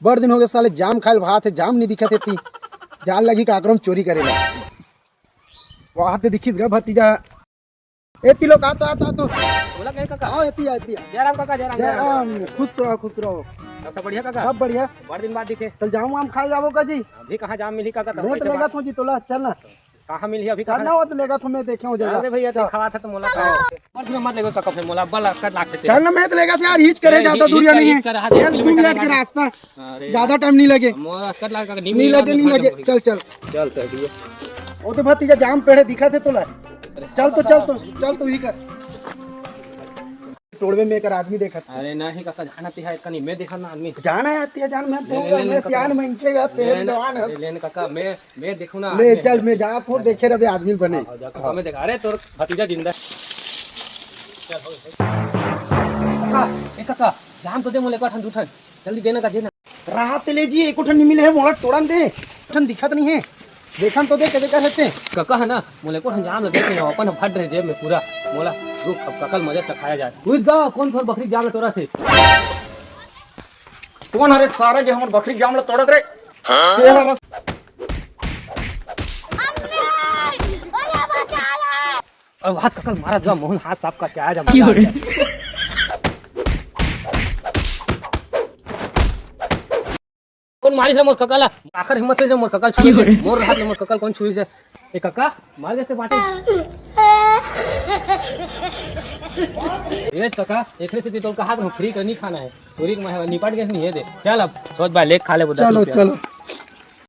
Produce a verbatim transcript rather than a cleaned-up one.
बड़ दिन हो गए साले जाम खाए ल, भात हे, जाम नहीं दिखत हे ती। जान लगी काकरो म चोरी करे ला। वाह, ते दिखिस गा भतीजा। ए तिलो का तो, आ तो, आ तो। बोला कहे काका? आओ, एती आ, एती आ। जय राम काका, जय राम, जय जय राम। राम, खुश रहो, खुश रहो। सब, सब बढ़िया काका? सब बढ़िया। बड़ दिन बाद दिखे। चल जाम वाम खाए जाबो का जी? अभी कहाँ जाम मिली काका, तब मैं तो कैसे लेगा बात? थो जी तोला, चल ना। कहाँ मिली अभी, चल कहाँ? ना, वो तो लेगा थो, मैं देखे हूँ जगह। अरे भैया, चल। दिखावा था तो मोला का। बड़ दिन मत लेगो काका, फिर मोला बड़ लक्कत लागते। चल ना, मैं तो लेगा थो यार, हिच करे, ए, ज्यादा हिच दूरिया करे, नहीं हिच है। करे, हाँ, एक दो दो किलोमीटर मिनट का का रास्ता। अरे ज्यादा टाइम नहीं लगे। मोर अस्कट लाग का नहीं लगे, नहीं लगे। चल, चल। चल, चल, ठीक है। वो तो भतीजा जाम पेड़े दिखा थे तोला। चल तो, चल तो, चल तो ही कर। टोड़वे में एक आदमी देखा था। अरे नहीं काका, जाना ते है कनी, मैं देखा ना आदमी। जाना है ते जान, मैं ले, तो ले, ले, मैं ले, सियान काका। में इंटरेगा ते ले, ले, जवान है। ले, ले, काका, मैं, मैं देखूँ ना ले, आदमी चल, है। मैं जा, तो देखे रहे आदमी बने। हाँ, जा, काका, मैं देखा। अरे, तोर भतीजा जिंदा है। चल, हो, हो। काका, ए काका, जाम तो दे मोले, एक ठन, दू ठन। जल्दी देना का, देना। राहत ले जी, एको ठन नहीं मिले है, मोला टोड़न दे। ठन दिखत नहीं है। देखन तो दे, कदे कर हेते। कका है ना, मोला एको ठन जाम ल दे के, अपन फट रहे जेब में पूरा। मोला, रुक, अब कका ल मजा चखाया जाए। रुक गा, कौन थोर बकरी जाम ल टोरा थे? कौन हरे सारा जे हमर बकरी जाम ल तोड़त रे? तेरा रस- अब हाथ कका ल मारा जा, मोहन हाथ साफ करके आया जा, मजा आ गया। कौन मारिस रे मोर कका ला? आखर हिम्मत हे जो मोर कका ल छुए के। मोर हाथ ले मोर कका ल कौन छुइस हे? ए कका, मार देते बाटे। ए कका, एकरे से तो कहा था फ्री का नहीं खाना है। पूरी कमाई निपट गए नहीं है दे। चल अब सोच भाई, लेके खा ले वो दस चलो, रुपया। चलो।